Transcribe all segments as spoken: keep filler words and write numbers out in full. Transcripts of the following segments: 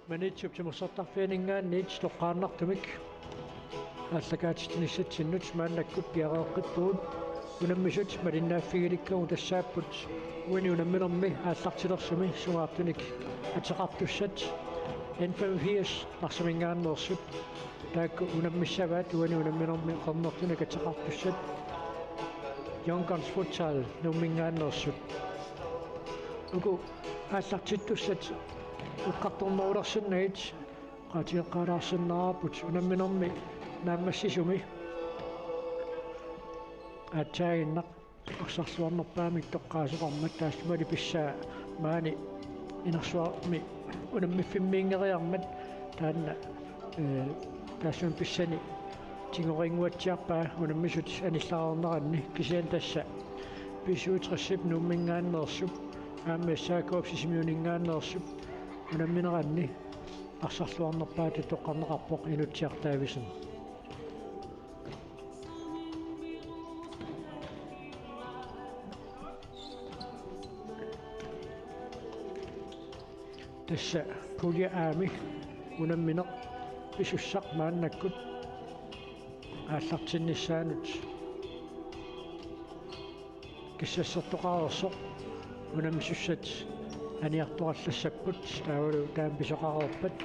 Maniitsup timersortarfianinngaanniit toqqaannartumik aallakaatitsinissatsinnut maannakkut piareeqqippugut. Unammisut malinnaaffigilikkavut tassaapput uani unamminermi aallartilersumi sungaartunik ateqartussat N femogfirs Narsaminngaanneersup, taakku unammissavaat uani unamminermi qernertunik ateqartussat Young Guns Futsal Nuumminngaanneersut. Uku aallartittussat eqqartornerulersinnagit oqaatigeqqaalaarsinnaavarput unamminermi naammassisumi aatsaaginnaq arsarluarnerpaamik toqqaasoqarmat, taassumalu pissaa maani inersuarmi unammiffimmiinngeriarmat taanna, ee, taassuma pissani tigorinnguatsiarpaa unammisut anillaareerneranni, kisianni tassa B syvogtresip Nuumminngaanneersup aamma S A K-p Sisimiuninngaanneersup unammineranni arsarluarnerpaatut toqqarneqarpoq Inutsiaq Davidsen. Tassa pulje A-mi unammineq pisussaq maannakkut aallartinnissaanut kissassartoqareersoq unammisussat aniartorallassapput, taavalu taama pisoqareerpat,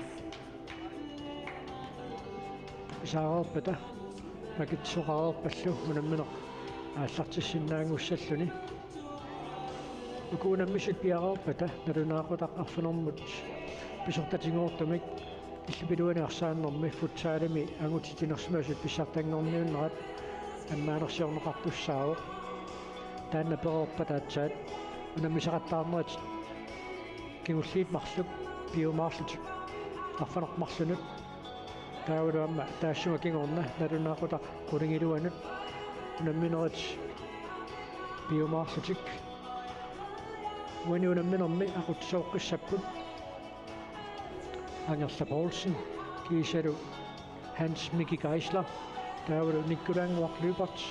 pisaareerpata makitsisoqareerpallu unammineq aallartissinnaanngussalluni. Uku unammisut piareerpata nalunaaqutaq arfinermut pisortatigoortumik illup iluani arsaannermi futsalimi angutit inersimasut pissartanngorniunnerat ammaanersiorneqartussaavoq. Taanna pereerpat aatsaat unammisaqattaarnerit kingulliit marluk piumaarlutik arfineq-marlunut, taavalu aamma taassuma kingorna nalunaaqutaq qulingiluanut unamminerit piumaarlutik uani unamminermi aqutsisooqqissapput. Angerla Poulsen kiisalu Hans Miki Geisler, taavalu Nikkulaannguaq Lyberth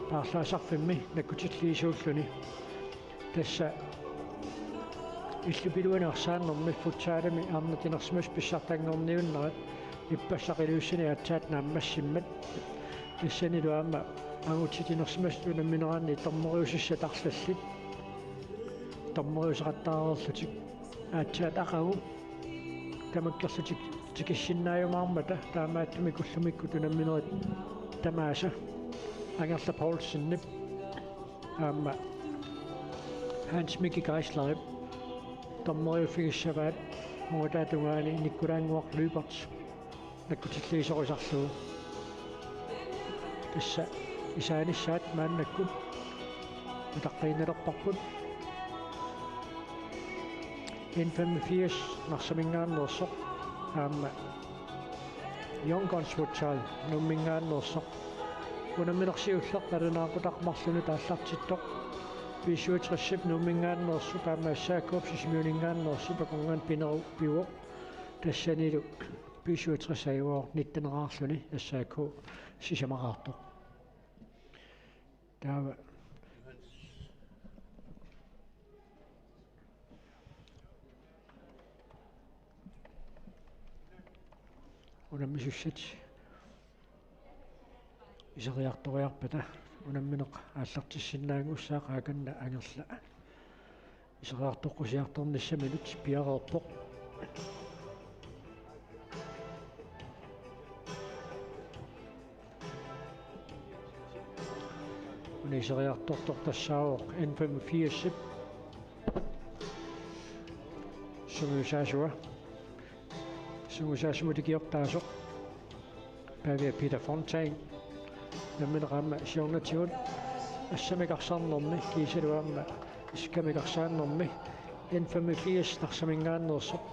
paarlaasarfimmi nakkutilliisuulluni. Tassa illup iluani arsaannermi futsalimi arnat inersimasut pissartanngorniunnerat ippassaq iliussani aatsaat naammassimmat. Tassanilu aamma angutit inersimasut unammineranni dommeriusussat arlallit dommeriuseqattaareerlutik aatsaat aqagu tamakkerlutik tikissinnaajumaarmata, taamaattumik ullumikkut unamminerit tamaasa Angerla Poulsenip aamma Hans Miki Geislerip dommeriuffigissavaat, uunga tungaani Nikkulaannguaq Lyberth nakkutilliisorisarlugu. Tassa isaanissaat maannakkut utaqqiinnalerparput. N femogfirs Narsaminngaanneersoq aamma Young Guns Futsal Nuumminngaanneersoq. Unammineq siulleq nalunaaqutaq marlunut aallartittoq B syvogtresip Nuumminngaanneersup aamma S A K-p Sisimiuninngaanneersup akornanni pineru-, pivoq. Tassanilu B syvogtres ajuvoq nitteneraarluni S A K sisamaraartoq. Taava unammisussat iseriartoriarpata unammineq aallartissinnaanngussaaq, aakanna Angerla iseriartoqqusiartornissaminut piareerpoq. Una iseriartortoq tassaavoq N femogfirsip sungiusaasua. Sungiusaasimut ikiortaasoq Pavia Peter Fontaine. Nammineq aamma siornatigut assamik arsaannermi kiisalu aamma iskamik arsaannermi N femogfirs Narsaminngaanneersoq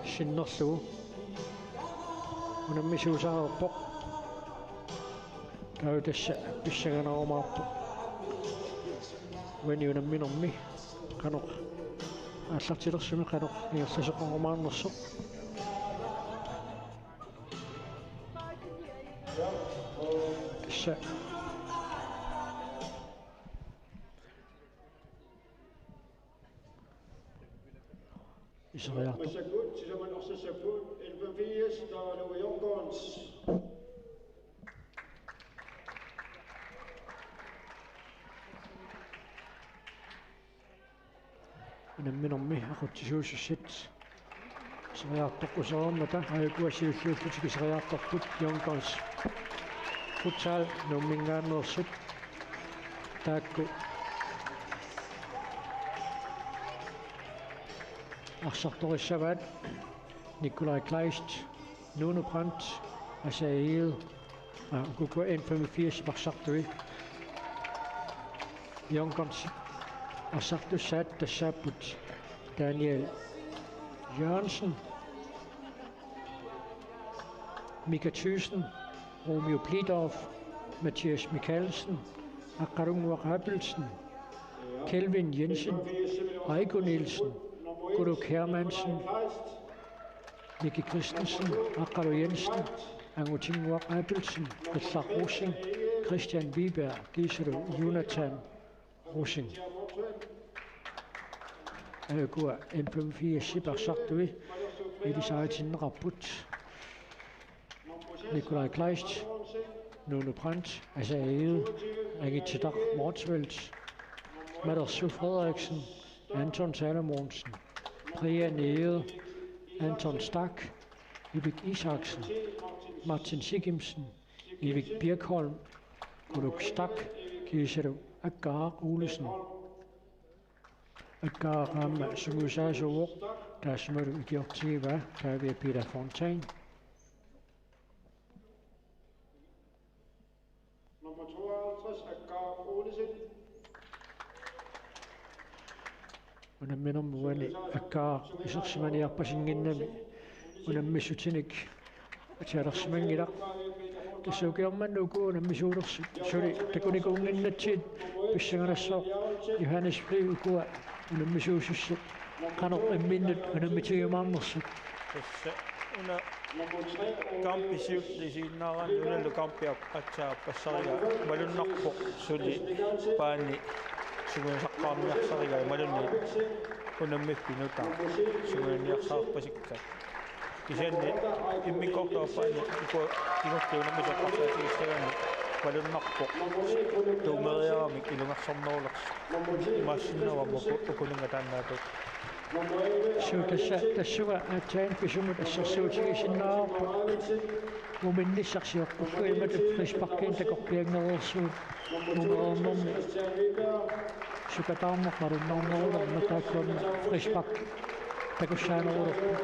sinnerlugu unammisuusareerpoq. Taava tassa pissanganarumaarpoq uani unamminermi qanoq aallartilersumi qanoq ingerlasoqarumaarnersoq. Tassa Iseriartoq. Massakkut sisamat arsassaput N-85, taavalu Young Guns. Unamminermi aqutsisuusussat iseriartoqqusereermata aajuku siulliullutik iseriartorput Young Guns Futsal Nuumminngaanneersut taakku arsartorissavaat. Nikolaj Kleist, Nuno Brandt, Asa Egede, aa, ukukua N-85-ip arsartui. Young Guns arsartussaat tassaapput Daniel Jørgensen, Mika Thyssen, Romeo Blidorf, Mathias Mikaelsen, Aqqalunnguaq Abelsen, Kelvin Jensen, Aiko Nielsen, Kuluk Hermansen, Nicky Christensen, Aqqalu Jensen, Angutinnguaq Abelsen, Qillaq Rosing, Christian Wiberg, kiisalu Jonathan Rosing. Aajuku N-85-ip arsartui ilisaritinneqarput. Nikolaj Kleist, Nuno Brandt, Asa Egede, Angititaq Motzfeldt, Malersu Frederiksen, Anton Salomonsen, Brian Egede, Anton Stach, Ibik Isaksen, Martin Sigimsen, Ibik Birkholm, Kuluk Stach, kiisalu Akkaaq Olesen. Akkaaq aamma sungiusaasuuvoq, taassumalu ikiortigivaa Pavia Peter Fontaine. Nummer tooghalvtreds, Akkaaq Olesen. Unamminermi uani Akkaaq isersimaniarpasinnginnami unammissutinik atialersimanngilaq. Tassa ukioq manna uku unammisuulersut suli takunikuunnginnatsigit pissanganassaaq. Johannes Fri, ukua unammisuusussat qanoq imminnut unammitigiumaarnersut? Tassa una kampi siulleq isiginnaaraanni unalu kampi aatsaat aappassagaa malunnarpoq suli paani sungiusaqqaarniarsarigai imaluunniit unammiffik nutaaq sungiunniarsarpasikka. Kisianni immikkoortup aappaani uku kingulliit unammisut eqqarsaatigissagaanni malunnarpoq dommeriaramik ilungersornerulersut. Imaassinnaavoq uku-, ukununnga taannaatut. Suu, tassa, tassunga aatsaat pisumut assersuutigisinnaavarput. Muminnissaq sioqqullugu imatut frisparkinik takorpianngereersugut. Mumereernermi sukataarneq malunnarnerulermat taakkuami frispark takussaanerulerpoq.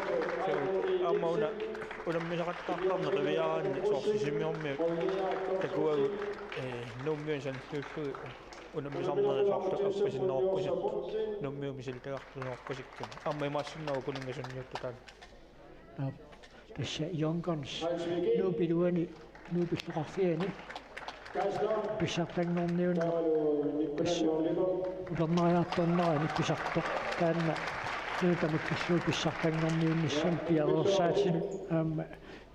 Aamma una unammisaqattaartarneq qiviaraanni soorlu Sisimiormiut takuagut, ee, Nuummiut sanilliullugit unammisarnerit soorlu appasinneruppasut, Nuummiut misilittagartuneruppasikka. Aamma imaassinnaavoq ukununnga sunniuttut taanna. Aap, tassa Young Guns Nuup iluani, Nuup illoqarfiani pissartanngorniunneq tassa upernaariartornerani pisartoq. Taanna Nuup tamakkerlugu pissartanngorniunnissamut piareersaatinut aamma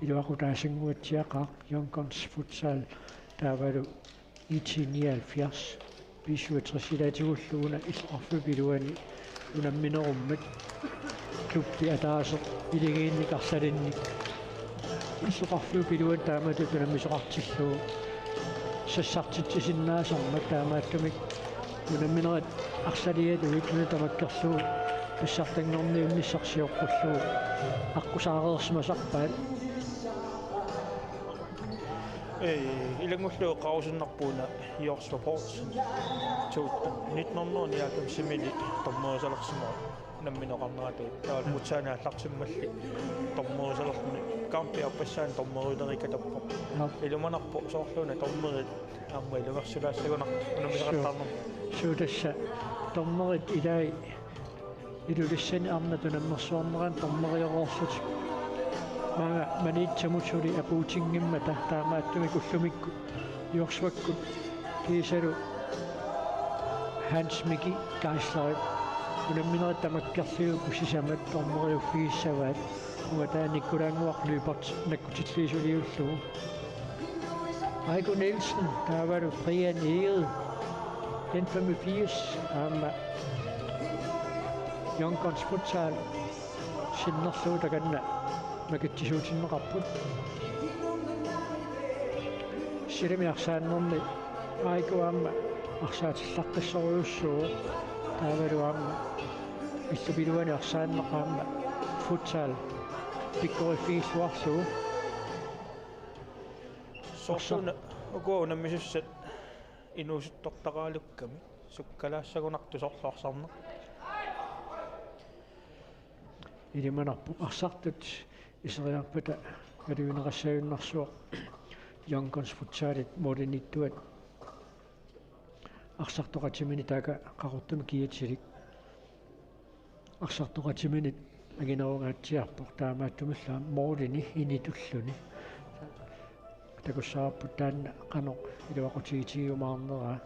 iluaqutaasunnguatsiaqaaq Young Guns Futsal taavalu I T nioghalvfjerds, B syvogtres ilaatigullu una illoqarfiup iluani unamminerummat klubbi ataaseq iligiinnik arlalinnik illoqarfiup iluani taamatut unammisoqartillugu sassartitsisinnaasarmat taamaattumik unamminerit arlalialuit Nuup tamakkerlugu pissartanngorniunnissaq sioqqullugu aqqusaareersimasarpaat. Ee, ilanngullugu eqqaarusunnarpoq una Jorsva Poulsen to nitten hundrede nioghalvfemsimili dommerisalersimavoq unammineqarneratuut. Taavalu futsali aallartimmalli dommerisalerluni. Kampi aappassaani dommeriulerikatappoq. Aap. Ilumanarpoq soorlu una dommerit aamma ilungersulaassaguna unammisaqattaarnermi. Suu, tassa dommerit ilai Ilulissani arnat unammersuarneranni dommeriulerlutik. Maanga Maniitsumut suli apuutinngimmata taamaattumik ullumikkut Jorsvakkut kiisalu Hans Miki Geislerip unamminerit tamakkerlugu sisamat dommeriuffigissavaat. Uanga taanna Nikolannguaq Lyberth nakkutilliisuliullugu. Aiko Nielsen, taavalu Brian Egede, N femogfirs, aamma Young Guns Futsal, sinnerlugu takanna makitsisuutinneqarput. Silami arsaannermi A I K aamma arsaatillaqqisorujussuuvoq, taavalu aamma illup iluani arsaanneq aamma futsal pikkoriffigilluarlugu. Soorlu una uku unammisussat inuusuttortaqalukkami sukkalaassagunartoq soorlu arsarneq. Ilimanarpoq arsartut iseriarpata naluineqassagunarsuaq Young Guns Futsalit målimiittuat arsartoqatiminit taakku Qaqortumi kiatilik. Arsartoqatiminit anginerungaatsiarpoq taamaattumillu aamma målini initulluni. Takussavarput taanna qanoq iluaqutigitigiumaarneraa.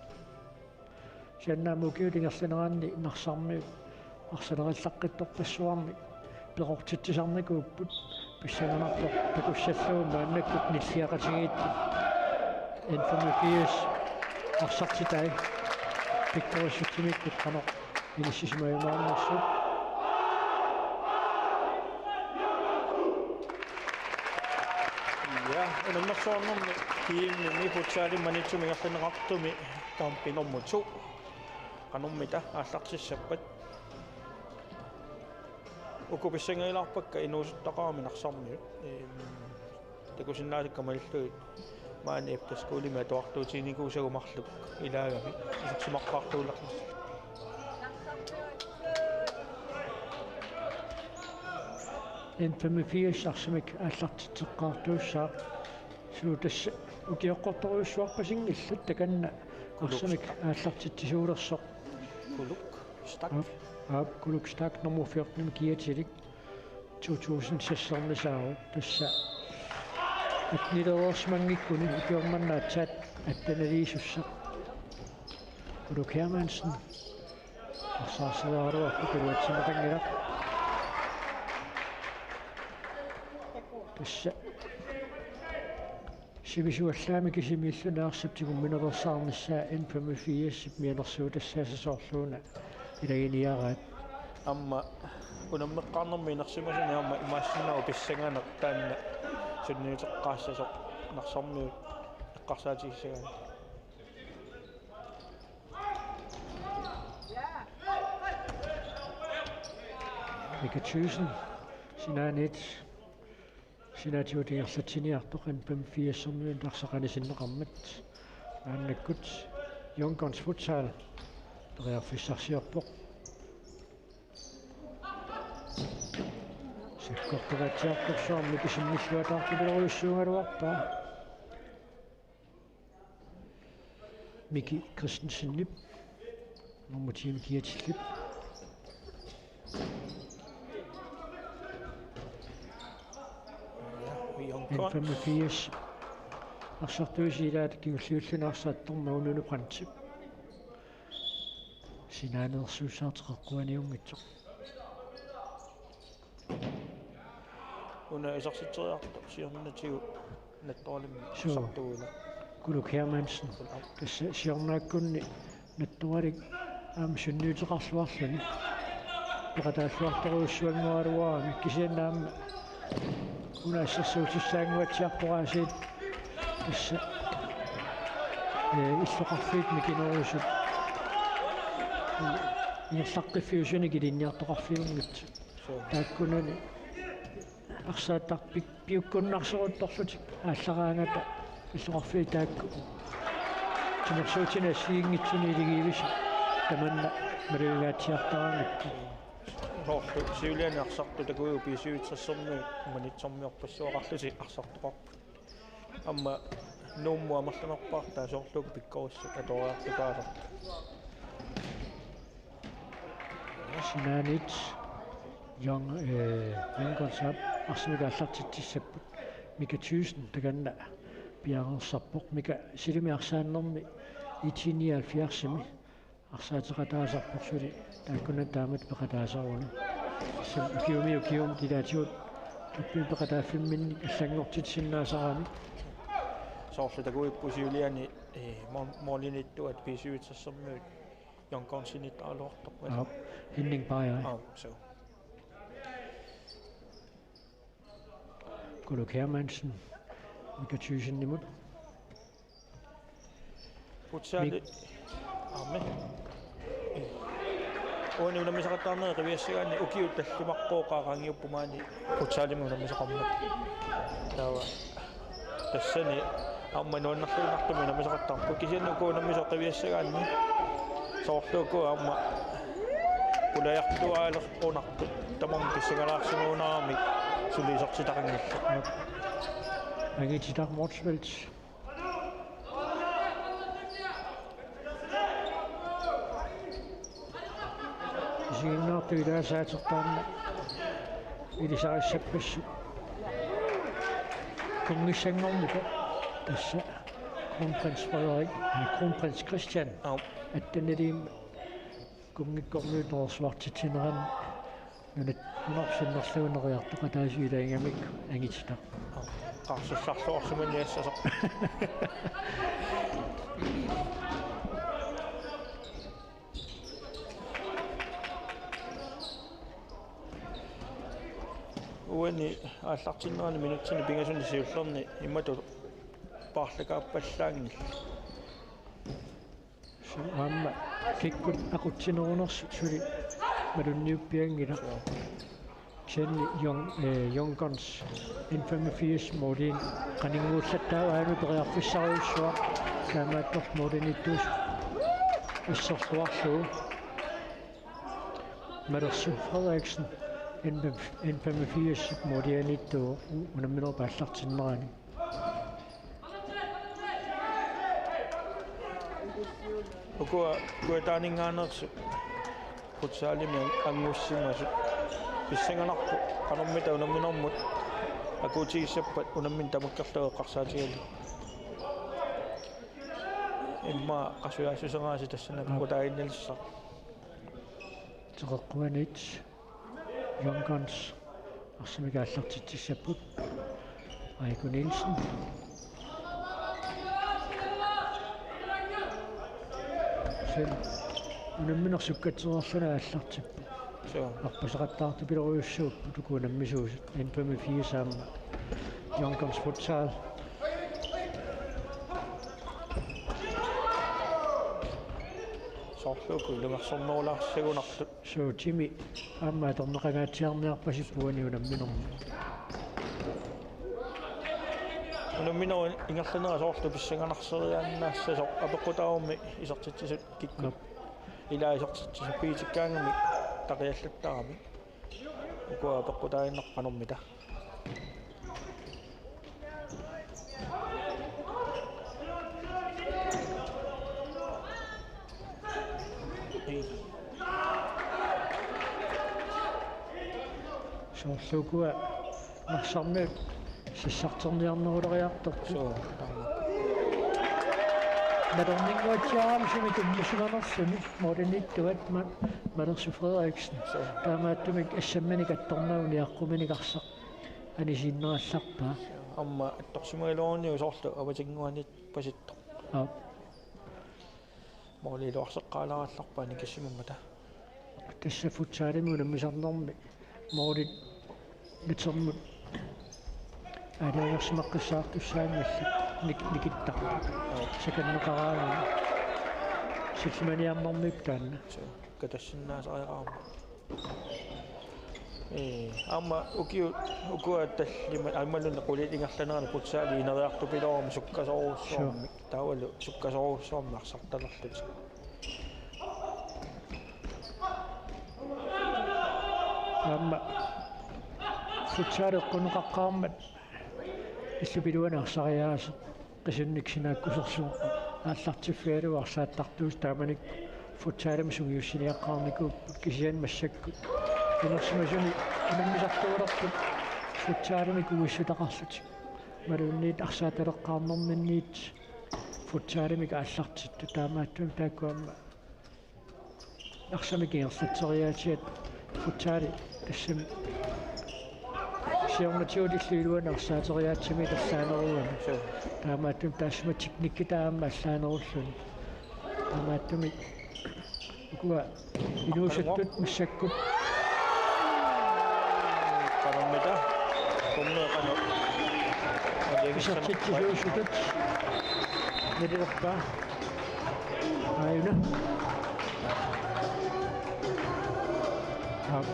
Kisianni aamma ukiut ingerlaneranni Narsarmiut arsalerillaqqittorpassuarnik peqortitsisarnikuupput, pissanganarpoq takussallugu maannakkut nilliaqatigiittut N femogfirs arsartitai pikkorissutsimikku qanoq inissisimajumaarnersut. Ja, unammersuarnermi G M-imi futsalimi Maniitsumi ingerlanneqartumi kampi nummer to. Qanormita aallartissappat? Uku pissangagilaarpakka inuusuttaqarami Narsarmiut. Ehm, takusinnaasakka malillugit maani efterskolemi atuartuutiginikuusagut marluk ilaagami isersimaqqaartuulerlutik. N femogfirs arsamik aallartitseqqaartuussaaq. Suu tassa ukioqqortorujussuarpasinngillat takanna Kuluk arsamik Start. Aallartitsisuulersoq. Kuluk Start. Aap, aap, Kuluk Start nummer fjorten kiatilik to tusind seksernisaavoq tassa. Atnilereersimanngikkuni ukiormanna aatsaat attenaliisussaq. Kuluk Hermansen. Arsaarsilaaraluarpoq iluatsinneqanngilaq. Tassa sivisuallaamik kisimiilluni arsap tigumminersaarnissaa N femogfirsip mianersuutassaasa soorluuna ilaginiaraat. Aamma unammeqqaarnermi inersimasuni aamma imaassinnaavoq pissanganaq taanna sunniuteqqaassasoq Narsarmiut eqqarsaatigissagaanni. Mika Thyssen, sinaaniit, sinaatigut ingerlatsiniartoq N femogfirsimiut arsaq anisinneqarmat. Maannakkut Young Guns Futsal periarfissarsiorpoq. Sakkortooratsiartorsuarmik kisimmilluataartupiloorujussuugaluarpaa. Miki Christensenip, nummer ti kiatillip. N femogfirs. Arsartuusilaat kingulliulluni arsaq attormagu Nunu Brandtip. Sinaanersuussaartoq eqquaniunngitsoq. Una isertitseriartoq siornatigut Nattoralimmik. Suu. Arsartuuineq. Kuluk Hermansen. Kuluk. Tassa siornaakkunni Nattoralik aamma sunniuteqarluarluni peqataalluartorujussuanngoraluarami kisianni aamma una assersuutissaannguatsiarpoq aasiit tassa, ee, illoqarfiit mikinerusut ingerlaqqiffiusunik ilinniartoqarfiunngitsut. Suu. Taakkunani arsaattarpik piukkunnarseruttorlutik aallaraangata illoqarfiit taakku timersuutinik assigiinngitsuni iligiivisa tamanna malugingaatsiartaramikku. Soorlu siuliani arsartut takujuit B syvogtressermiut Maniitsormiorpassuaqarlutik arsartoqarput. Aamma Nuummut amerlanerpaartaat soorlu uku pikkorissut atuariartutaalerput. Sinaaniit Young, eh, Young Guns Up arsamik aallartitsissapput. Mika Thyssen takanna piareersarpoq. Mika silami arsaannermi I T nioghalvfjerdsimi arsaateqataasarpoq suli taakkunani taamatut peqataasaruni. Tassa ukiumi ukiumi ilaatigut klubbi peqataaffimminni allanngortitsisinnaasarami. Soorlu takuipput siuliani, eh, mo-, målimiittuat B syvogtressermiut Young Gunsinik taavaluartoq. Aap, Henning Beyer. Aap, suu. Kuluk Hermansen, Mika Thygsenimut. Futsali. Mik- Aamma. Uani unammisaqattaarneri qiviassagaanni ukiut tallimaqqooqaaqaanngiupput maani futsalimi unammisaqarmat. Taava tassani aamma nuannerluinnartumik unammisaqattaarput. Kisianni uku unammisut qiviassagaanni soorlu uku aamma pulajartuaalerunarput. Tamarmik pissangalaarsimagunarami suli isertitaqanngillat. Angititaq Motzfeldt. Isiginnaartut ilaasaateq taanna ilisarissappassuit. Kunngissanngormita tassa Kronprins Frederik, nej, Kronprins Christian. Aap. Atteniliim kunngikkormiut nerersuartitsinerani nunat nunarsuarnerluuneriartoq ataasiilaangamik angititaq. Aap. Qarsussarluarsimaniassasoq. Uani aallartinnerani minutsini pingasuni siullerni imatut paarlakaappallaanngillat. Su-, aamma kikkut aqutsinerunersut suli malunniuppianngilaq. Kisianni Young, eh, Young Guns N femogfirs målinik qaninnguullattaaq aamma periarfissarujussuaq, taamaattorli målimiittuusut asserluarlugu. Malersu Frederiksen, N femogfirs målianiittuuvoq, u-, unamminerup aallartinnerani. Ukua, ukua taaninngaanneersut futsalimi angussimasut. Pissanganarpoq qanormita unamminermut akuutigissappat unammineq tamakkerlugu eqqarsaatigalugu. Immaqa qasujaassuseraasi tassani. Aap. Peqqutaaginnarnissaq. Teqeqquaniit Young Guns arsamik aallartitsissapput. Aiko Nielsen. Sen unammineq sukkatseriarluni aallartippoq. Suu. Arpasaqattaartupilorujussuupput uku unammisuusut N femogfirs aamma Young Guns Futsal. Soorlu uku ilungersornerulaarsigunartut. Suu, Timi aamma atorneqangaatsiarniarpasippoq uani unamminermi. Unamminerup ingerlanera soorlu pissanganarseriaannaassasoq apeqqutaavoq isertitsisut kikkut. Aap. Ilaa isertitsisut piitikkaangamik taqiallattarami. Ukua peqqutaaginnarpoq qanormita. Soorlu ukua Narsarmiut sassarterniarneruleriartortut. Suu, taama. Malerninnguatsiarami sumi tunniussimanerluni, målimiittuat ma-, Malersu Frederiksen. Suu. Taamaattumik assamminik attornagu niaqquminik arsaq anisiinnarallarpaa. Aamma attorsimagaluaruniuk soorlu avatinnguaniippasittoq. Aap. Måli iluarseqqaalaarallarpaa nikissimammata. Tassa futsalimi unammisarnermi målit natermut aalajangersimaqqissaartussaanngillat nik-, nikittarput. Sakanneqaraangat. Sillimaniarnermiippoq taanna. Suu, katassinnaasariaqarama. Ee, aamma ukiut, ukua tallimat, aammalu qulit ingerlaneranni futsali ineriartupiloorami sukkasoorujussuarmik. Suu. Taavalu sukkasoorujussuarmik arsartalerlutik. Aamma futsali eqquneqaqqaarmat illup iluani arsariaaseq qisunnik sinaakkuserlugu aallartiffigalugu arsaattartuusoq, taamanikkut futsalimi sungiussiniaqqaarnikuupput, kisianni massakkut inersimasuni unammisartuulerput futsalimik uissutaqarlutik. Imaluunniit arsaataleqqaarnerminniit futsalimik aallartittut, taamaattumik taakku aamma arsamik ingerlatseriaatsiat futsali tassami siornatigut illup iluani arsaateriaatsimi allaanerulluni. Suu. Taamaattumik taassuma teknikki taama allaanerulluni. Taamaattumik ukua inuusuttut massakkut. Qanormita. Isertitsisuusutut nalilerpaa. Aajuna. Aap.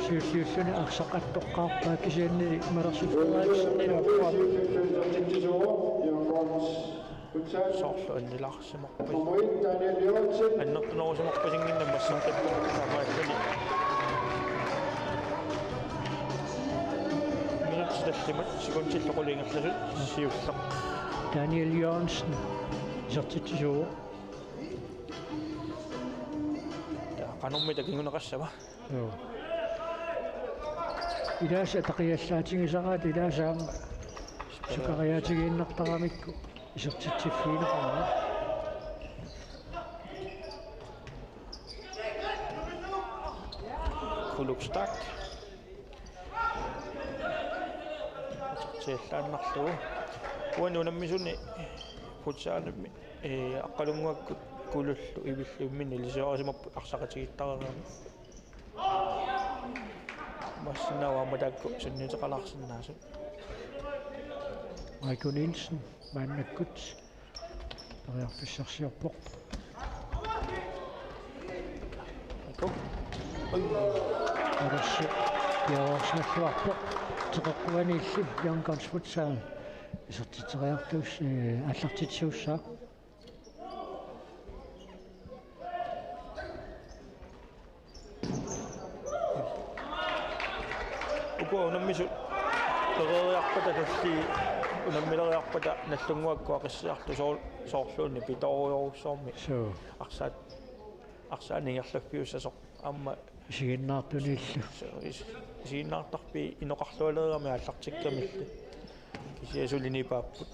Siulliulluni arsaq attoqqaarpaa kisiannili Malersup Frederiksenip aappaat. Soorlu annilaarsimaarput. Annertunerusimaarpasinngimmat massakkut taamaallaat. Minutsit tallimat sekundillu qulit ingerlasut siulleq. Daniel Jørgensen isertitsisuuvoq. Qanormita kinguneqassava? Joo. Ilaasa taqiallaatigisaraat ilaasa aamma sukariaatigiinnartaramikku isertitsiffigineqarami. Kulupstak. Siallaannarlugu. Uani unammisuni futsalimi, ee, Aqqalunnguakkut Kulullu Ivilliumminni ilisiorisimapput arsaqatigiittareerami. Massinnaavoq aamma taakku sunniuteqalaarsinnaasut. Michael Nielsen maannakkut periarfissarsiorpoq. Michael. Oj. Alersi piareersimalluarpoq. Teqeqquaniilli Young Guns Futsal isertitseriartuus-, ee, aallartitsisuussaaq. Uku unammisut pereeriarpata tulli unammileriarpata Nagdlunguakkut Aqissiartut soor-, soorluunniit pitoorujussuarmik. Suu. Arsaat, arsaannik ingerlaffiussasoq aamma isiginnaartuniillu. Suu, is-, isiginnaartarput inoqarlualeramik aallartikkamillu. Kisianni suli nipaapput.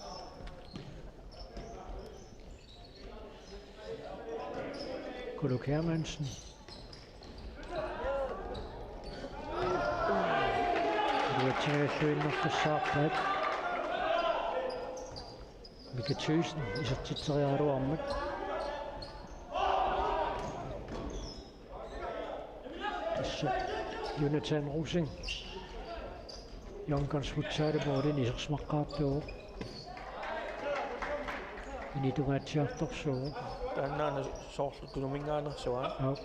Kuluk Hermansen. Iluatsinngilluinnartussaarpaat. Mika Thyssen isertitseriaraluarmat. Tassa Jonathan Rosing. Young Guns Futsalip målini isersimaqqaartuuvoq. Initungaatsiartorsuuvoq. Taannaana soorlu Tunuminngaanneersuaq. Aap.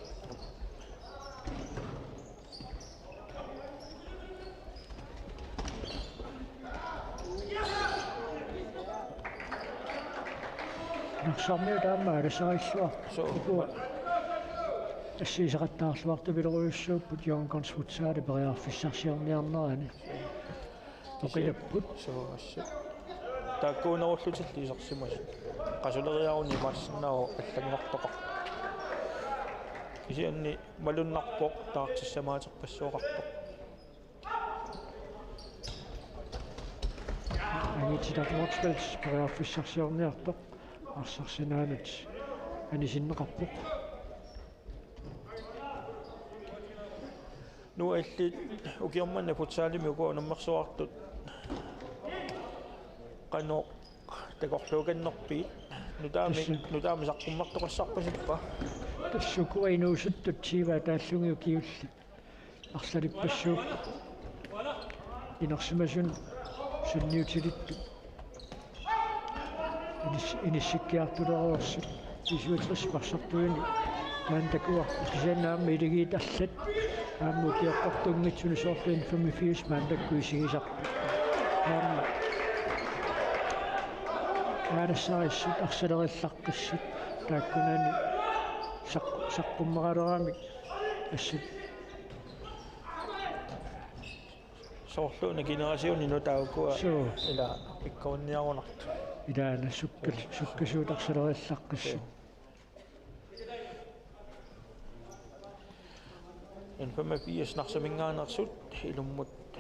Narsarmiut taama aalasarilluarput. Suu. Ukua assigiseqattaarluartupilorujussaapput Young Guns Futsalip periarfissarsiorniarnerani. Oqilapput. Suu, assut. Taakkuunerullutillu isersimasut. Qasuleriaruni imaassinnaavoq allanngortoqarpoq. Kisianni malunnarpoq taartissamaaterpassuaqartoq. Anitita Motzfeldt periarfissarsiorniartoq arsaq sinaanut anisinneqarpoq. Nuannersuut ukioq manna futsalimi uku unammersuartut qanoq takorluukannerpigit nutaami, tassa, nutaami saqqummertoqassarpasippa? Tassa ukua inuusuttut tyve taallugit ukiullit arsalippassuupput. Inersimasunut sunniutilittut. Inis-, inissikkiartulereersut. B syvogtres Parsartuini. Taanna takuarput kisianni aamma ilagiit allat. Aamma ukiorpassuit tunngitsunik soorlu N femogfirs maannakkut isigisarput. Aamma. Aalassarissut, arsalerillaqqissut. Taakkunani saq-, saqqummeraleramik assut. Soorluuna generationinut taakku. Suu. Ila pikkorinniarunartut. Ilaana sukka-, sukkasuut arsalerillaqqissut. Suu. N femogfirs Narsaminngaanneersut ilummut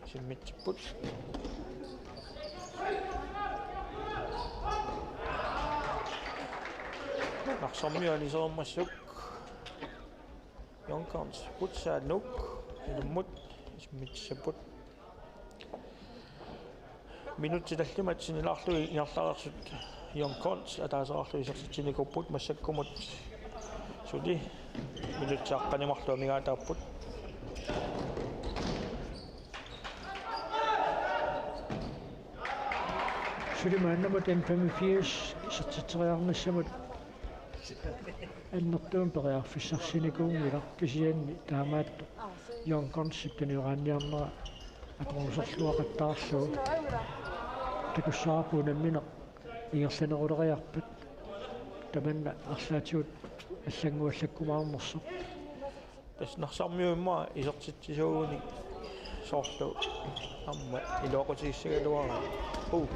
isimmitsipput. Narsarmiut anisermassuk. Young Guns Futsal Nuuk ilummut isimmitsipput. Minutsit tallimat sinnilaarlugit ingerlareersut Young Guns ataaseqarluni isertitsinikuupput, massakkumut suli minutsit aqqaneq-marluk amigaataapput. Suli maannamut N femogfirs isertitseriarnissamut annertuumik periarfissarsinikuunngilaq, kisianni taamaattoq Young Gunsip tunioraanniarnera atornuserluaqattaarlugu. Takussavarput unammineq ingerlaneruleriarpat tamanna arlaatigut allannguallakkumaarnersoq. Tassa Narsarmiut immaqa isertitsisuugunik soorlu aamma iluaqutigissagaluaraat. Uu.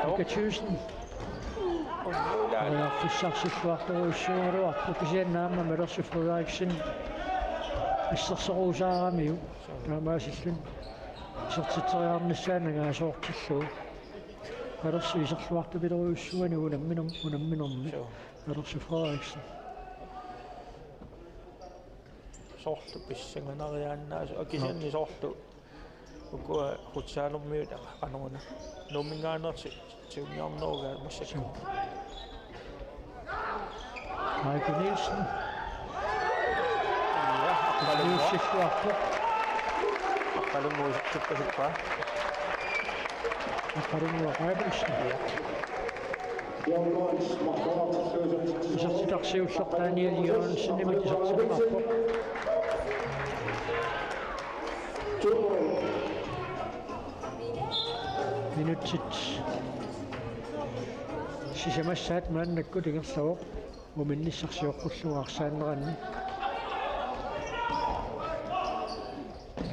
Mika Thyssen. Periarfissarsilluartorujussuugaluarpoq, kisianni aamma Malersi Frederiksen assersoruusaaramiuk. Taamaasilluni isertitseriarnissaanut angaasoortillugu. Malersi iserluartupilorujussuuanik unamminerm-, unamminermi. Joo. Malersi Frederiksen. Soorlu pissanganariaannaasoq, kisianni soorlu ukua futsalermiut qanoruna. Nuumminngaanneersoq tigummiarnerugaat massakkut. Michael Nielsen. Ja, Aqqalunnguaq. Nielsilluarpoq. Aqqalunnguaq isertippasippoq. Aqqalunnguaq Abelsen. Ja. Isertitaq siulleq Daniel Jørgensenimit isertitaqarpoq. Minutsit sisamassaat maannakkut ingerlavoq, muminnissaq sioqqullugu arsaanneranni.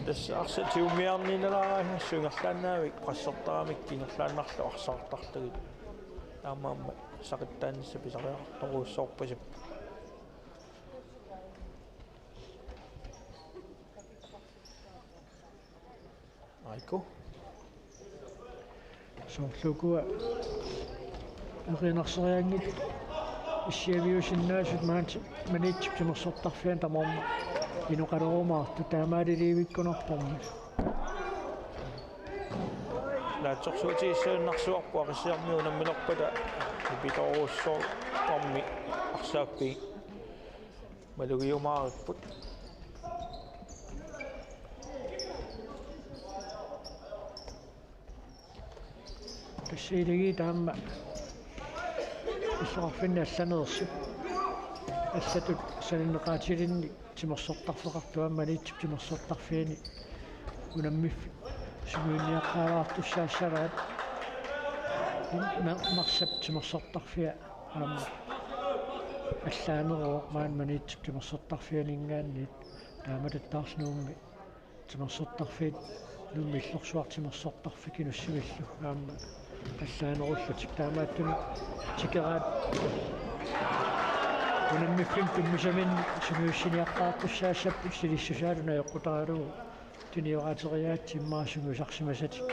Tassa arsaq tigummiarniinnalaaraangassooq ingerlaannavik pressertaramikku ingerlaannarlu arsaartarlugit. Taamaammat saqittaanissaq pisariaqartorujussuarpasippoq. Aiko. Soorlu ukua erinarsoreerlugit issiaviusinnaasut maanna Maniitsip timersortarfiani tamarmik inoqalerumaartut, taamaaliliivikkunarpormi. Naatsorsuutigissagunarsuarput Aqissiarmiut unamminerpata, ipitoorujussuarmik arsaappigit malugiumaaripput. Tassa ilagiit aamma illoqarfinni allaneersut allatut sananeqaatilinnik timersortarfeqartut aamma Maniitsip timersortarfiani unammiffik sungiunniaqqaalaartussaassavaat. Na-, Narsap timersortarfia aamma allaaneruvoq maani Maniitsip timersortarfianinngaanniit, taamatuttaarlu Nuummi timersortarfiit, Nuummi Illorsuaq timersortarfik Inussivimmilu aamma allaanerullutik, taamaattumik tikeraat unammiffimmi tummisaminni sungiussiniaqqaartussaassapput, silissusaat una eqqutaralugu tunioraateriaatsit immaqa sungiusarsimasatik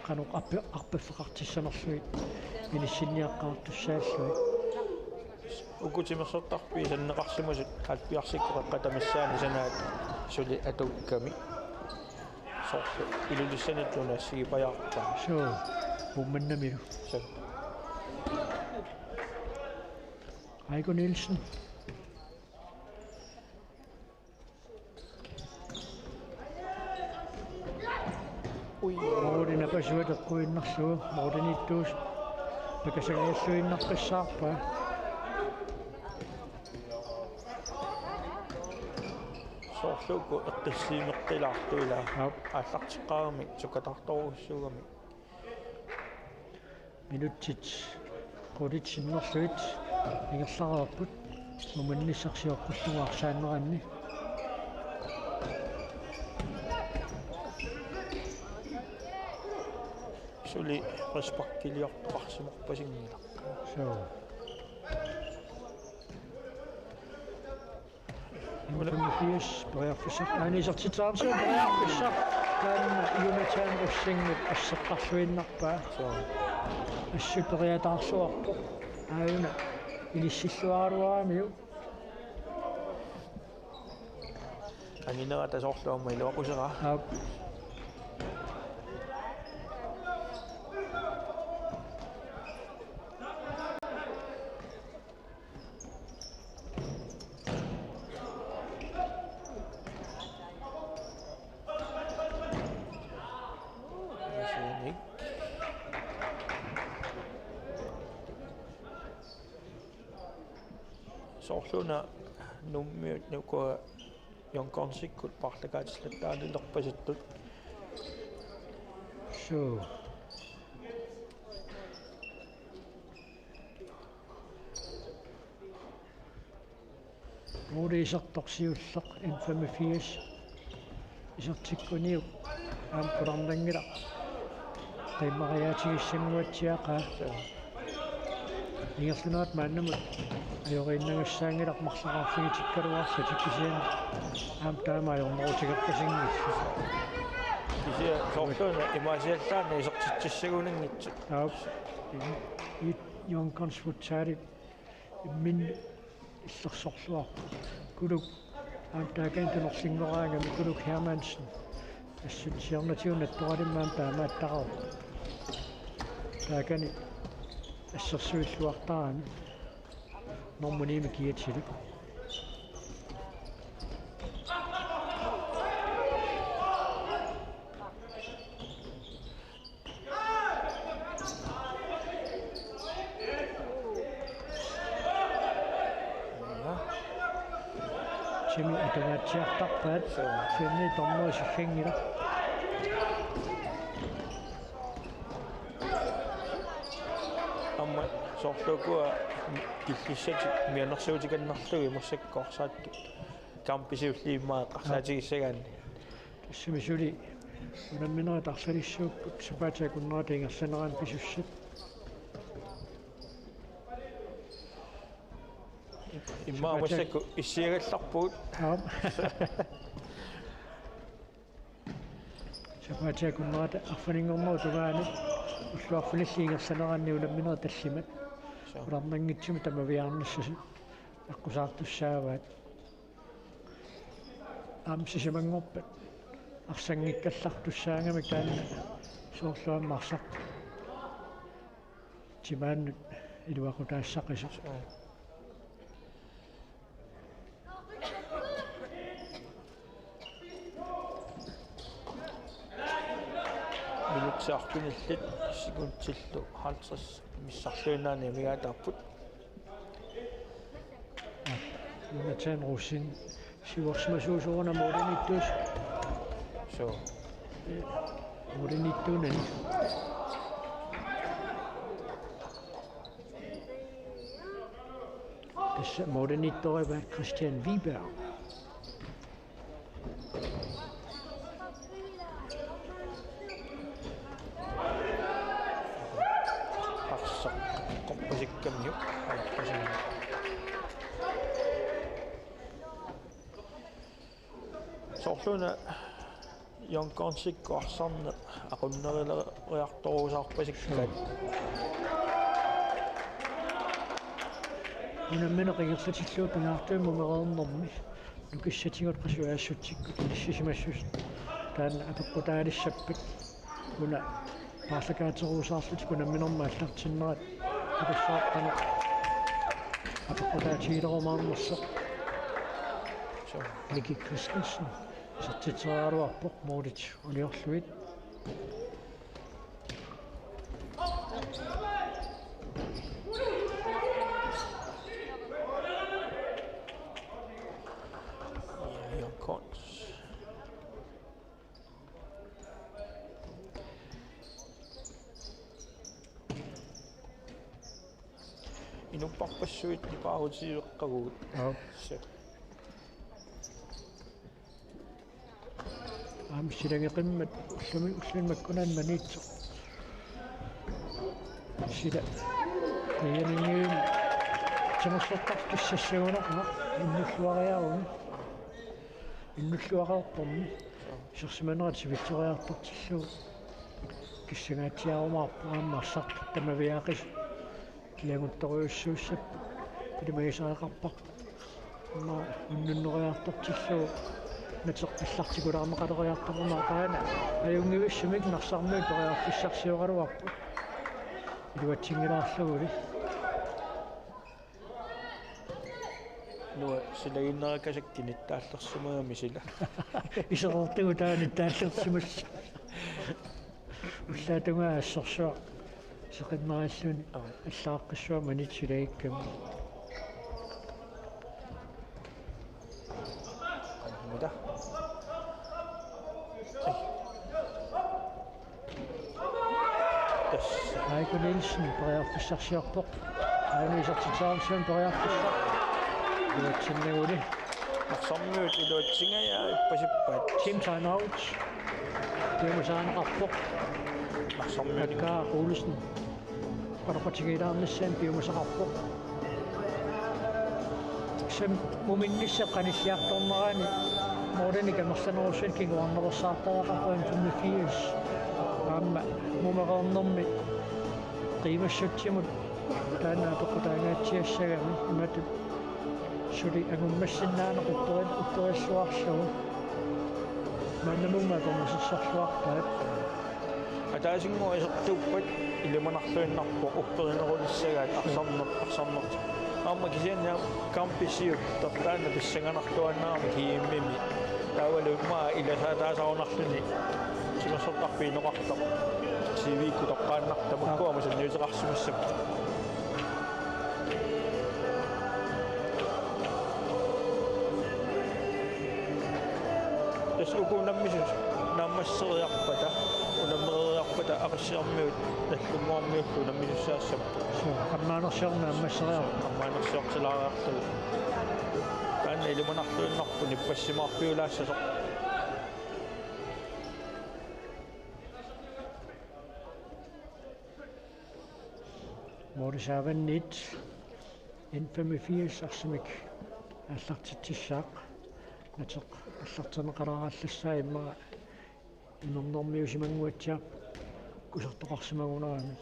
qanoq arpa-, arpaffeqartissanerlugit inissinniaqqaartussaallugit. Uku timersortarfiit sananeqarsimasut halvfjerdsikkut qeqqata missaani sanaat suli atukkami. Soorlu Ilulissanillu una assigiipajaarpaa. Suu, Uummannamilu. Suu. Aiko Nielsen. Ui. Måli napasuat eqquinnarlugu, målimiittuusut pakasarialluinnarpassaarpaa. Soorlu uku eqqissiimeqqilaartut ilaa. Aap. Aallarteqqaaramik sukataartorujussuugamik. Minutsit qulit sinnerlugit ingerlareerput, muminnissaq sioqqullugu arsaanneranni. Suli frisparkiliortoqarsimorpasinngilaq. Suu. Femogfirs, periarfissaq. Aani isertitseqarsimasoq periarfissaq. Taanna Jonathan Rosingip asseqqarluinnarpaa. Suu. Assut periataarluarpoq. Aajuna inissilluaraluaramiuk. Anginerata soorlu aamma iluaquseraa. Aap. Soorluuna Nuummiut nuku Young Gunsikkut paarlakaatillattaarnilerpasittut. Suu. Uuli isertorsiulleq M femogfirs. Isertikkuniuk aamma qularnanngilaq. Qimmariaatigissannguatsiaqaa. Ingerlanerat maannamut ajoriinnagassaanngilaq marlaqarfigitikkaluarlutik kisianni aamma taama ajornerutigeqqisinngillat. Kisianni soorluuna imaasiallaannaq isertitsissagunanngitsoq. Aap. Young Guns Futsali imminut illersorluarpoq. Kuluk aamma taakani tunorlinngoraangami Kuluk Hermansen. Assut siornatigut Nattoralimmut aamma taamaattaqarpoq. Taakani assersuilluartarami. Normu ni-mi kiatilik. Timi atungaatsiartarpaat. Suu. Timi dommeri sikkanngilaq. Aamma soorlu ukua killissatik mianersuutigiinnarlugit massakkut arsaattut. Kampisiulliimmaa eqqarsaatigissagaanni. Tassami suli unamminerit arlalissuupput sapaatip akunnerata ingerlanerani pisussat. Immaqa sapaatip- massakkut issiagallarpugut. Aap. Sapaatip akunnerata arfininngornerup tungaani ullut arfinillit ingerlaneranni unamminerit tallimat. Suu. Qularnanngitsumik tamaviaarnissasut aqqusaartussaavaat. Aamma sisamanngorpat arsanngikkallartussaagamik taanna soorlu aamma arsartut timaannut iluaqutaassaqisut. Minutsit arfinillit sekundillu halvtreds missarluinnaani amigaataapput. Jonathan Rosin siuarsimasuusoq una målimiittuus. Suu. Målimiittuunani. Tassa målimiittoriva Christian Wiberg. Arsaq qoqqisikkamiuk. Soorluuna Young Gunsikkut arsarneq aqunnerileriartorujussuusarpasikkaat. Unammineq ingerlatillugu pingaartumik mumereernermi nukissatigut qasujaassutsikkut inissisimassuseq taanna apeqqutaalissappat. Una paarlakaaterusaarlutik unamminermi aallartinnerat apeqqutaaneq apeqqutaatigilerumaarnersoq. Nicky Christensen isertitseriaraluarpoq målit uniorlugit. Young Guns. Inuppassuit nipaarutigeqqavugut. Aap. Suu. Aamma silageqimmat ullumi ulluni makkunani Maniitsoq. Sila. Iyaningiin timersortartussassagunarpoq innulluariaruni. Innulluareerpormi. Isersimanerat sivitsoriartortillugu. Kissangaatsiarumaarpoq aamma arsartut tamaviaaqisut. Kiaguttorujussuussapput. Ilimagisariaqarparput. Aamma unnunneriartortillugu nateqqallartikulaarneqaleriartormat taanna. Ajunngivissumik Narsarmiut periarfissarsioraluarput. Iluatsinngilaarluguli. Nua silaginnera kasakki nittaallersimagami sila. Isereertugut taava nittaallersimasoq. Ullaatungaa assorsuaq seqinneralluni. Aap. Allaaqqissuaq Maniitsoq silagikkami. Tassa. Aiko Nielsen periarfissarsiorpoq. Aani isertitseriarnissamut periarfissaq. Iluatsinnaguni. Arsarmiut iluatsingajaat ippasippaat. Team timeout. Piumasaaneqarpoq. Arsarmiut. Akka Olsen. Qanoqatigiilaarnissaanut piumasaqarpoq. Sam muminnissaq qanilliartornerani målinik amerlanerussuit kinguarnersaartariaqarpoq N femogfirs. Aamma mumereernermi qiimmassutsimut taanna apeqqutaangaatsiassagami imatut suli angummassinnaaneq upperi-, upperilluarlugu. Maannamummi akornusersorluarpaat. Ataasinngooq isertuuppat ilimanarluinnarpoq upperinerulissagaat arsarneq, arsarneq. Aamma kisianni aamma kampisiuttartaanna pissanganartuaannarami G M-imi. Taavalu immaqa ilasaataasarunarluni timersortarfik inoqartoq. T V-kkut toqqaannartut tamakku aamma sunniuteqarsimassapput. Tassa uku unammisut naammasseriarpata, unammereeriarpata Aqissiarmiut Nagdlunguarmiullu unammisussaassapput. Suu, qammaanersiorneq naammasseriarpata. Qammaanersiortilaariarlugu. Taanna ilimanarluinnarpoq nippassimaarfiulaassasoq. Måli saavanniit N femogfirs arsamik aallartitsissaaq. Nateq aallarterneqalaarallassaa immaqa imernermiusimannguatsiarpoq kusertoqarsimagunarami.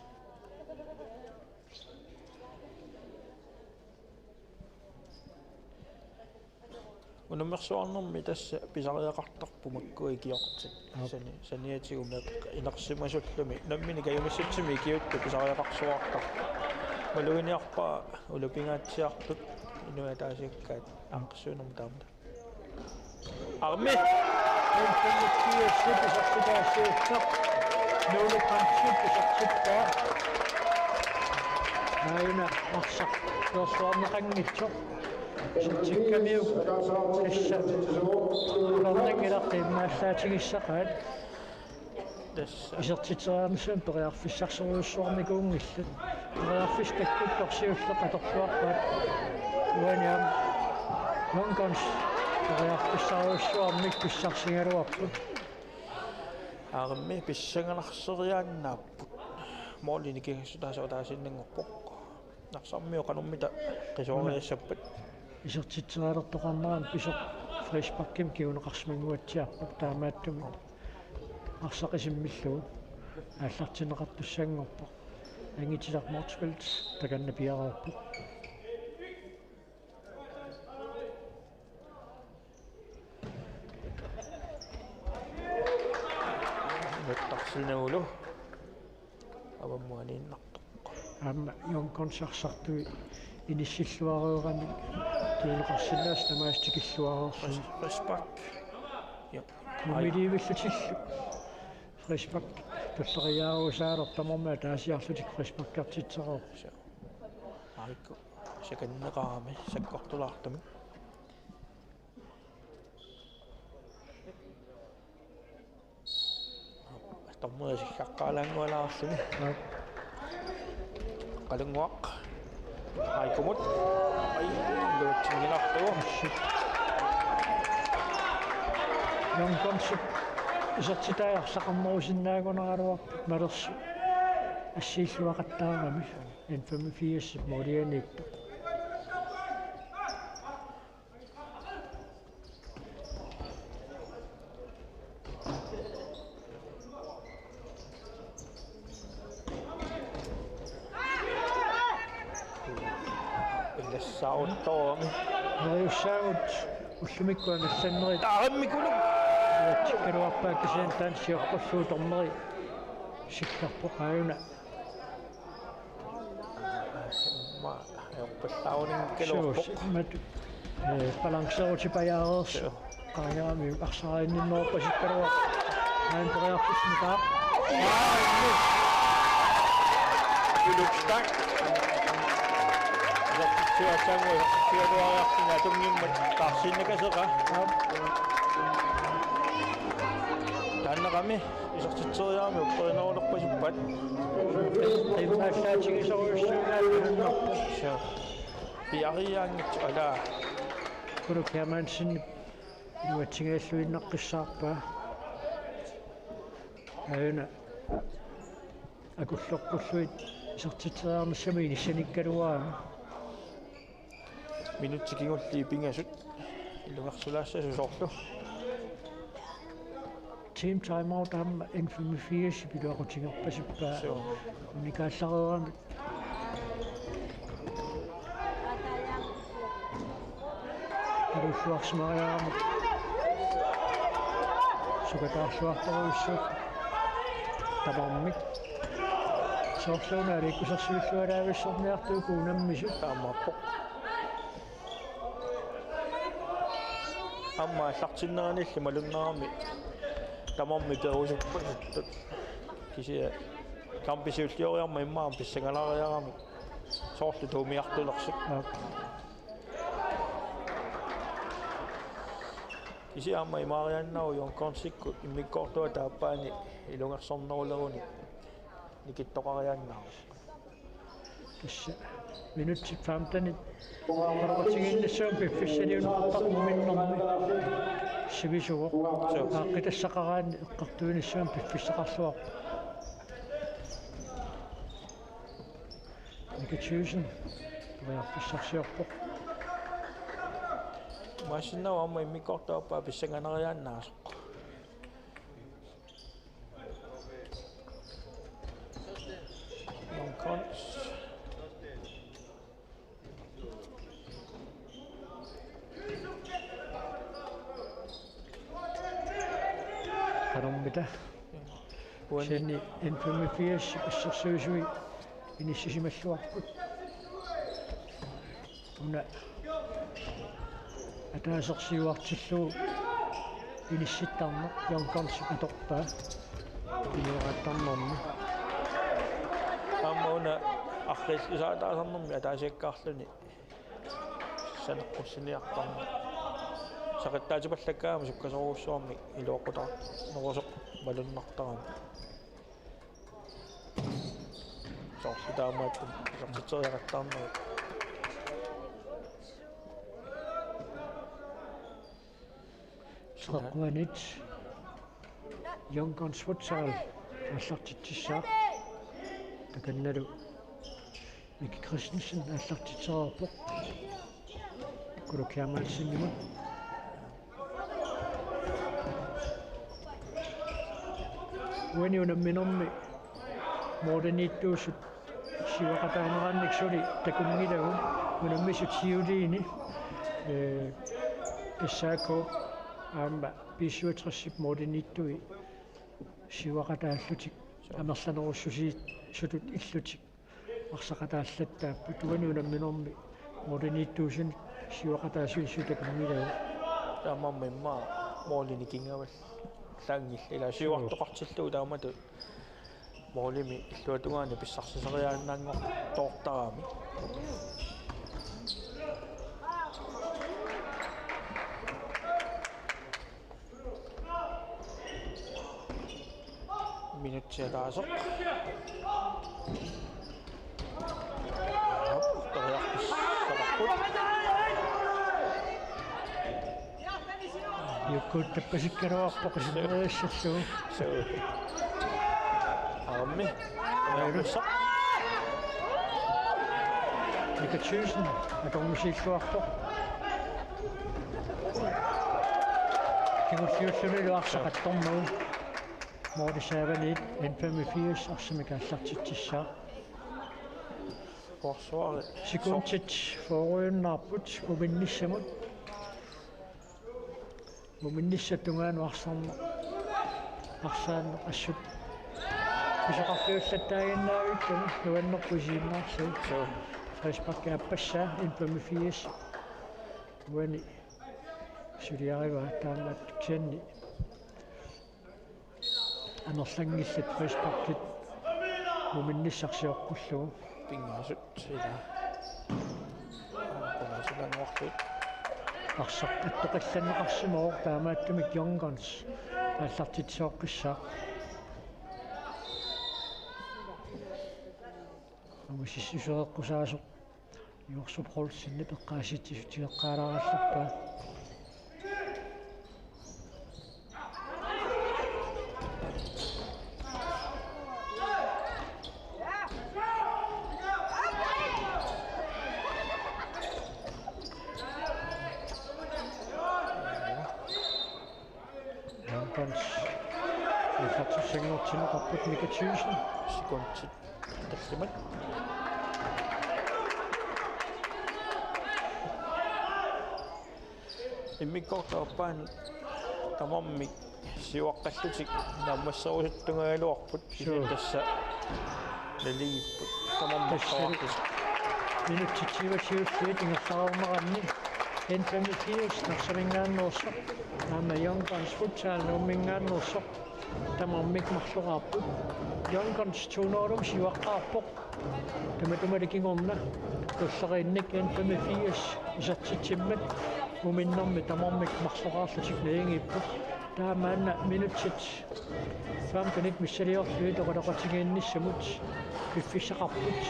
Unammersuarnermi tassa pisariaqartarput makkua ikiortit. Aap. Sani-, saniatigut meeqqat inersimasullumi. Nammineq kajumissutsimi ikiuttut pisariaqarsuartarput. Maluginiarpara ulapingaatsiartut inuit ataasiakkaat aaqqissuinermut taama. Armi. N femogfirs isertitaassuussaq. Nuulu Brandtip isertittaa. Aajuna arsaq peersuarneqanngitsoq. Isertikkamiuk tassa ulerninngilaq qiimmaallaatigisaqaat. Tassa. Isertitseriarnissamut periarfissarsiorujussuarnikuunngillat. Periarfissat takkuttoq siulleq atorluarpaat. Uani aamma Young Guns periarfissarujussuarmik pissarsigaluarput. Armi pissanganarseriaannaapput. Målinik nikingassutaasa ataasiinnanngorpoq. Arsarmiut qanormita qisuariassappat. Isertitserialertoqarnerani pisoq frisparkimik kinguneqarsimannguatsiarpoq, taamaattumik arsaq isimmillugu aallartinneqartussanngorpoq. Angitilaq Motzfeldt takanna piareerpoq. Nuttarsinagulu avammuaniinnartoq. Aamma Young Guns arsartui inissilluareeramik tunineqarsinnaasut tamaasa tikilluareerlugit. Fris-, frispark. Ja. Mumiliivillutillu. Frispark tulleriiaarusaaleq tamarmik ataasiarlutik frisparkertitsereerput. Suu. Aakku sakanneqarami sakkortulaartumik. Dommeri sikkaqqaalaanngualaarluni. Aap. Qalunnguaq. Aikumut. Ai, iluatsinngilarlugu. Young Gunsip isertitai arsaqarnerusinnaagunaraluarput malersut assiilluaqattaarami. N femogfirs målianiittoq. Ilassaaruttorami. Neriussaagut ullumikkut angallannerit. Taaramikkulu. Iatsikkaluarpaa kisianni taanna sioqqullugu dommeri sikkarpoq aajuna. Immaqa ajorpallaarunngikkaluarpoq. Suu, imatut, eh, balanceerutipajaareersoq. Suu. Qaangerami arsaq inninneruppasippaluarpoq. Aana periarfissimik. Iluktak. Isertitsiassannguaq isertitsigaluariarluni atunngimmat taarsiinnakaseqa. Aap. Naqami isertitseriarami upperinerulerpasippat. Qimmaallaatigisorujussuugaat. Suu. Piariaanngitsoq, alaa. Kulup Hermansen iluatsinngilluinnaqqissaarpaa. Aajuna akulloqqullugit isertitseriarnissamut inissanikkaluarami. Minutsit kingulliit pingasut ilungersulaassasut soorlu. Team timeout aamma N femogfirs iluaqutigerpasippaa. Suu. Unikaallareeramik. Arulluarsimariaramik. Sukataarluartorujussuupput tamarmik. Soorluuna aliikkusersuilluaraavissorniartuupput unammisut. Taamaappoq. Aamma aallartinneranilli malunnarami tamarmik perusuppasut. Kisianni kampisiullioriarmat immaqa pissangalariarami soorlu tuumiartulersut. Aap. Kisianni aamma imaariaannarpoq Young Gunsikkut immikkoortuata aappaani ilungersorneruleruni nikittoqariaannarpoq. Tassa minutsit femtenit eqqartortigiinnissamut piffissaliunneqartarpoq, minnermi sivisuvoq. Suu. Aaqqitassaqaraanni eqqartuinissamut piffissaqarluarpoq. Mika Thyssen periarfissarsiorpoq. Imaassinnaavoq aamma immikkoortuata aappaa pissanganariaannaasoq. Young Guns. Qanormita. Uani. Kisianni N femogfirs assersuisui inissisimalluarput. Una ataaseq siuartillugu inissittarneq Young Guns atorpaa. Inuugaattarnermi. Aamma una arriillisaataasarnermi ataasiakkaarluni saneqqussiniartarneq. Saqittaatipallakkaangami sukkasoorujussuarmik iluaqutaanerusoq malunnartarami. Soorlu taamaattumik isertitseriaqattaarnerit. Soqquanit Young Guns Futsal aallartitsissaaq. Takannalu Miki Christensen aallartitsereerpoq. Kulup Hermansenimut. Uani unamminermi mooriniittuusut siuaqataanerannik suli takunngilagut, unammisut siuliini, eh, S A K aamma B syvogtres-ip mooriniittui siuaqataallutik amerlanerussusiissutut illutik arsaqataallattaapput. Uani unamminermi mooriniittuusunit siuaqataasuisut takunngilagut. Taamaammat immaqa mooriniit kingavallaanngillat, ilaa siuartoqartillugu taamatut moorimi illuatungaani pissarsiseriaannaanngortoortarami. Minutsit ataaseq. Aap, periarfissaqarput. Jukkut tappasikkaluarpoq isimeriassallugu. Suu. Aammi. Periarfissaq. Mika Thyssen akornusiilluarpoq. Kingulliullunilu arsaq attormagu. Moorip saavaniit N femogfirs arsamik aallartitsissaaq. Forsvaret. Sekundit fyrreunnaarput muminnissamut. Muminnissap tungaanut arsarneq. Arsaanneq assut pisoqarfiullattaaginnaavikkami nuannerpoq isiginnaarlugu. Suu. Frispark aappassaa N femogfirs. Uani suliarivaa taamaattunik. Amerlanngillat frisparkit muminnissaq sioqqullugu. Pingasut ilaa. Qulaasilanngortut. Arsaq attoqallanneqarsimavoq taamaattumik Young Guns aallartitsooqqissaaq. Aamma sissusereqqusaasoq Josef Poulsenip eqqaasitsissutigeqqaalaarallarpaa. Jørgens. Aallartissanngortinneqarput Mika Thyssen. Sekundit tallimat. Immikkoortup aappaani tamarmik siuaqqallutik naammasserusuttugaluarput. Suu. Kisianni tassa naligipput tamarmik. Tassa. Minutsit siulliit ingerlareerneranni N femogfirs Narsaminngaanneersoq aamma Young Guns Futsal Nuumminngaanneersoq tamarmik marloraarput. Young Guns to nul siuaqqaarpoq. Tamatumali kingorna tulleriinnik N femogfirs isertitsimmat uminnermi tamarmik marloraarlutik nalingiipput. Taamaanna minutsit femtenit missiliorlugit oqaloqatigiinnissamut piffissaqarput.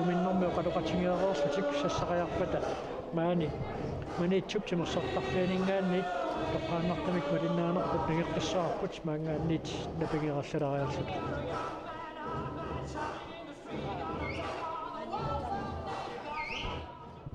Uminnermi oqaloqatigeereerlutik sassariarpata maani Maniitsup timersortarfianinngaanniit toqqaannartumik malinnaanerput nangeqqissaarput maanngaanniit napigilerallarlutik.